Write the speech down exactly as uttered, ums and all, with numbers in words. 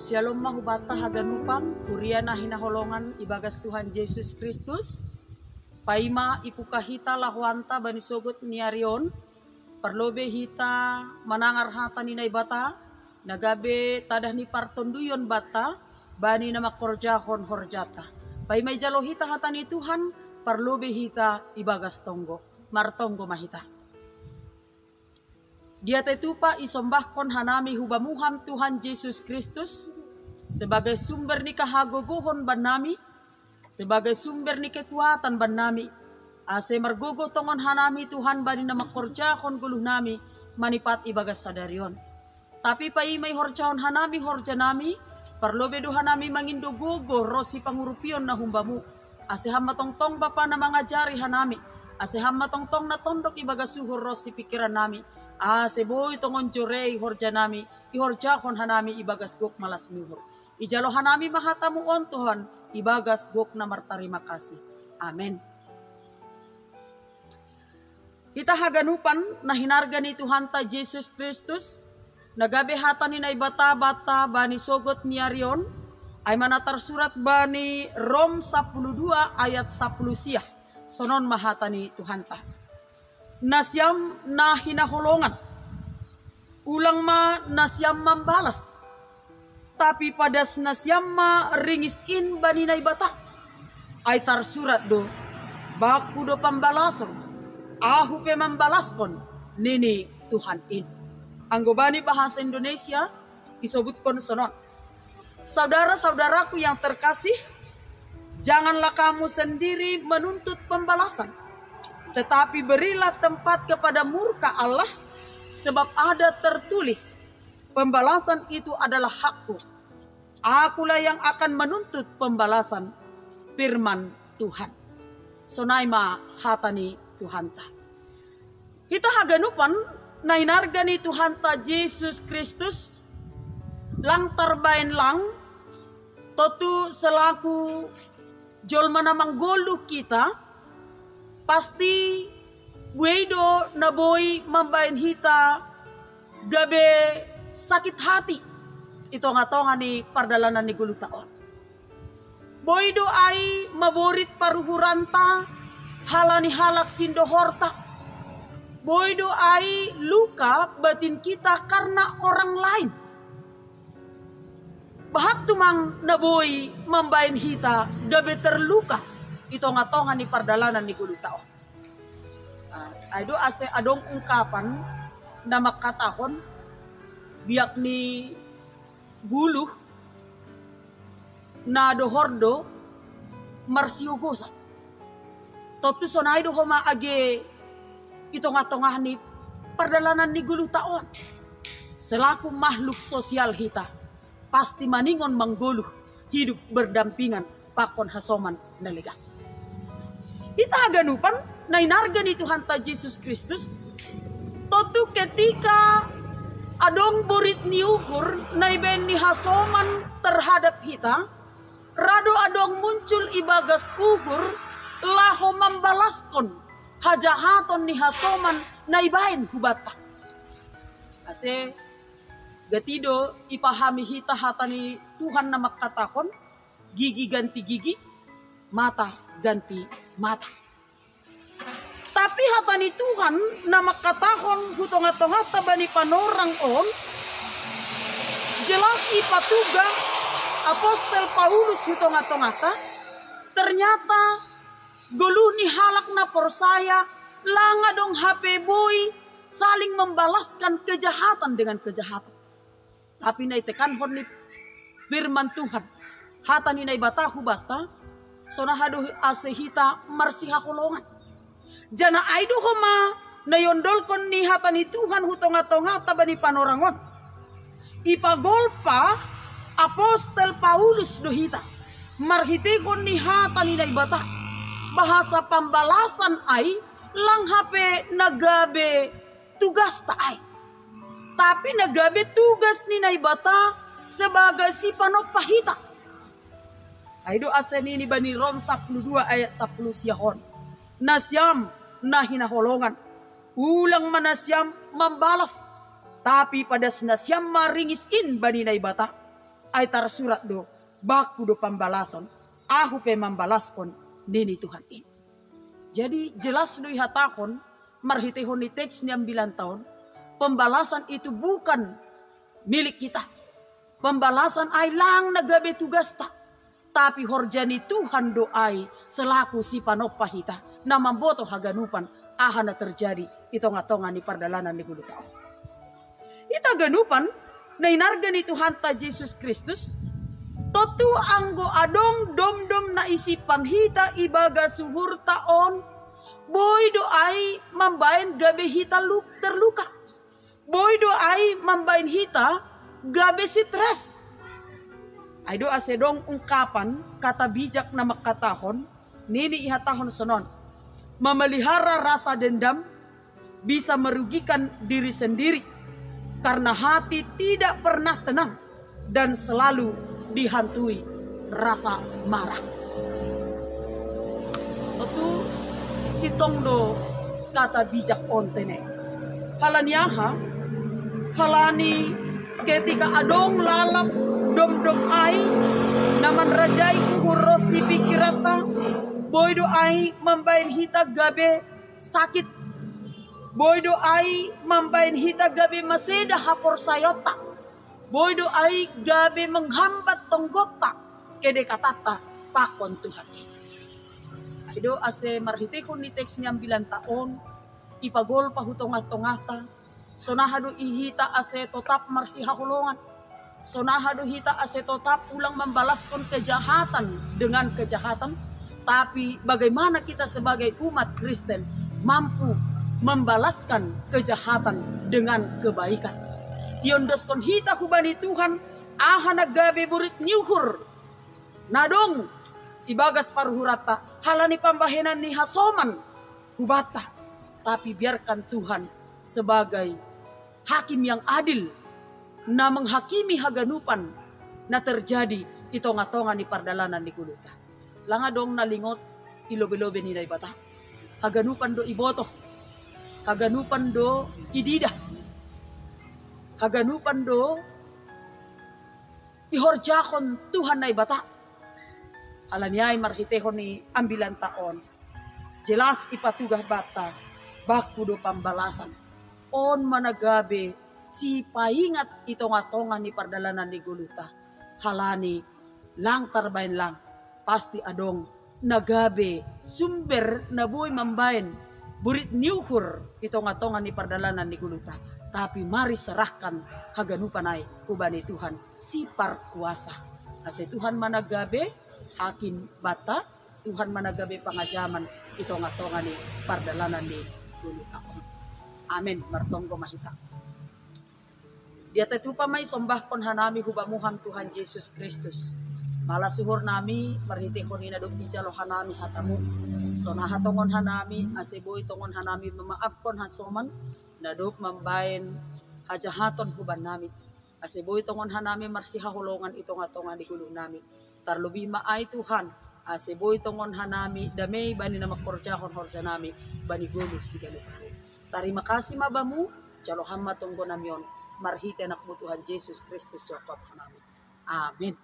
Shalom ma hubata haganupan, kuria na hinaholongan ibagas Tuhan Jesus Kristus. Paima ipuka hita lahoanta bani sogot ni ari on, parlobe hita manangar hata ni Naibata, na gabe tadah ni partonduyon banta bani na mangkorjahon horjata. Paima ijalo hita hata ni Tuhan, parlobe hita ibagas tonggo. Martonggo ma hita. Diatetopa isombahkon hanami hubamu Ham Tuhan Jesus Kristus, sebagai sumber ni kahagogohon bannami, sebagai sumber ni kekuatan bannami, ase margogo tongon hanami Tuhan bani na mangkorjahon goluhnami manipat ibagas sadari on. Tapi paima ihorjahon hanami horjanami, parlobe do hanami mangindo gogo ronsi pangurupion na humbamu, ase Ham ma tongtong Bapa na mangajari hanami, ase Ham ma tongtong na tondok ibagas uhur ronsi pingkirannami, ase boi tongon jorei horjanami ihorjahon hanami ibagas gok malas ni uhur. Ijalo hanami ma hatamu on Tuhan, ibagas gok na martarima kasih. Amen. Hita haganupan na hinarga ni Tuhanta Jesus Kristus, na gabe hata ni Naibata banta bani sogot ni ari on, ai ma na tarsurat bani Rom sapuluh dua ayat sapuluh siah. Sonon ma hata ni Tuhanta. Nasiam na hinaholongan, ulang ma nasiam mambalas, tapi padas nasiam ma ringis in bani Naibata. Ai tarsurat do, Bakku do pambalason, Ahu pe mambalaskon, nini Tuhan in. Anggo bani bahasa Indonesia isobutkon sonon. Saudara-saudaraku yang terkasih, janganlah kamu sendiri menuntut pembalasan, tetapi berilah tempat kepada murka Allah, sebab ada tertulis, "Pembalasan itu adalah Hakku. Akulah yang akan menuntut pembalasan," firman Tuhan. Sonai ma hata ni Tuhanta. Hita haganupan na hinarga ni Tuhanta Jesus Kristus, lang tarbaen lang, tontu selaku jolma na manggoluh hita, pasti buei do na boi mambaen hita gabe sakit hati i tonga-tonga ni pardalanan ni goluhta on. Boi do ai maborit paruhuranta halani halak sindohorta. Boi do ai luka batin kita karena orang lain. Bahat tumang na boi mambaen hita gabe terluka i tonga-tonga ni pardalanan ni goluhta on. Ah, ai do ase adong ungkapan na mangkatahon, biak ni goluh na dohor do marsiogosan. Tontu sonai do homa age i tonga-tonga ni pardalanan ni goluhta on. Selaku makhluk sosial hita, pasti maningon manggoluh, hidup berdampingan pakon hasoman na legan. Hita haganupan na hinarga ni Tuhanta Jesus Kristus, tontu ketika adong borit ni uhur na ibaen ni hasoman terhadap hita, ra do adong muncul ibagas uhur laho mambalaskon hajahaton ni hasoman na ibaen hubanta. Ase gati do ipahami hita hata ni Tuhan na mangkatahon, gigi ganti gigi, mata ganti mata. Tapi hata ni Tuhan na mangkatahon hu tonga-tongata bani panorang on, jelas ipatuga apostel Paulus hu tonga-tongata, ternyata goluh ni halak na porsaya lang adong hape boi saling membalaskan kejahatan dengan kejahatan. Tapi na itekankon ni firman Tuhan, hata ni Naibata hubanta, sonaha do ase hita marsihaholongan. Janah ai do homa na iondolkon ni hata ni Tuhan hu tonga-tongata bani panorang on. Ipagolpa apostel Paulus do hita marhiteihon ni hata ni Naibata, bahasa pambalasan ai lang hape na gabe tugasta ai, tapi na gabe tugas ni Naibata sebagai sipanompa hita. Ai do ase nini bani Rom sapuluh dua ayat sapuluh siahon, nasiam na hinaholongan, ulang ma nasiam mambalas, tapi padas nasiam ma ringis in bani Naibata. Ai tarsurat do, "Bangku do pambalason, Ahu pe mambalaskon," nini Tuhan i. Jadi jelas do ihatahon, marhitehon ni teks ni ambilan ta on, pembalasan itu bukan milik kita. Pembalasan ai lang na gabe tugasta, tapi horja ni Tuhan do ai selaku sipanompa hita, na mamboto haganupan aha na terjadi i tonga-tonga ni pardalanan ni goluhta on. Hita ganupan na inarga ni Tuhanta Jesus Kristus, tontu anggo adong domdom na isimpan hita ibagas uhurta on, boi do ai mambaen gabe hita lu-, terluka. Boi do ai mambaen hita gabe stres. Ai do ase dong ungkapan kata bijak na mangkatahon, nini ihatahon sonon: "Memelihara rasa dendam bisa merugikan diri sendiri, karena hati tidak pernah tenang dan selalu dihantui rasa marah." Tontu sintong do kata bijak on tene. Halani aha? Halani ketika adong lalap domdom ai na manrajai uhur ro sipingkiranta, boi do ai mambaen hita gabe sakit. Boi do ai mambaen hita gabe maseda haporsayaonta. Boi do ai gabe menghambat tonggotta kedekatanta pakon Tuhan i. Ai do ase marhitehon ni teks ni ambilanta on, ipagolpa hu tongah-tongahta, sonaha do i hita ase totap marsihaholongan. Sonaha do hita ase totap ulang mambalaskon kejahatan dengan kejahatan, tapi bagaimana kita sebagai umat Kristen mampu membalaskan kejahatan dengan kebaikan. Iondoskon hita hubani Tuhan aha na gabe burit ni uhur na dong ibagas paruhuranta, halani pambahenan ni hasoman hubanta, tapi biarkan Tuhan sebagai hakim yang adil, na menghakimi haganupan na terjadi i tonga-tonga ni pardalanan ni goluhta. Lang adong na lingot i lobe-lobe ni Naibata. Haganupan do iboto, haganupan do ididah, haganupan do ihorjahon Tuhan Naibata. Halani ai marhitehon ni ambilanta on, jelas ipatugah banta bangku do pambalasan. On ma na gabe sipaingat i tonga-tonga ni pardalanan ni goluhta. Halani lang tarbaen lang, pasti adong na gabe sumber na boi mambaen burit ni uhur i tonga-tonga ni pardalanan ni goluhta. Tapi mari serahkan haganupan ai hubani Tuhan Siparkuasa. Ase Tuhan ma na gabe hakim banta, Tuhan ma na gabe pangajaman i tonga-tonga ni pardalanan ni goluhta on. Amen. Martonggo ma hita. Diatatupa ma i sombahkon hanami hu Bamu Ham Tuhan Jesus Kristus. Malas uhur nami marhitehon i na dob ijalo hanami hataMu. Sonaha tongon hanami, ase boi tongon hanami mamaafkon hasoman na dob mambaen hajahaton hubannami. Ase boi tongon hanami marsihaholongan i tonga-tonga ni goluhnami. Tarlobih ma ai Tuhan, ase boi tongon hanami damei bani na mangkorjahon horjanami bani goluh siganup ari. Tarima kasih ma Bamu, jalo Ham ma tonggonami on, marhite AnakMu Tuhan Jesus Kristus, Jahowa Tuhanami. Amen.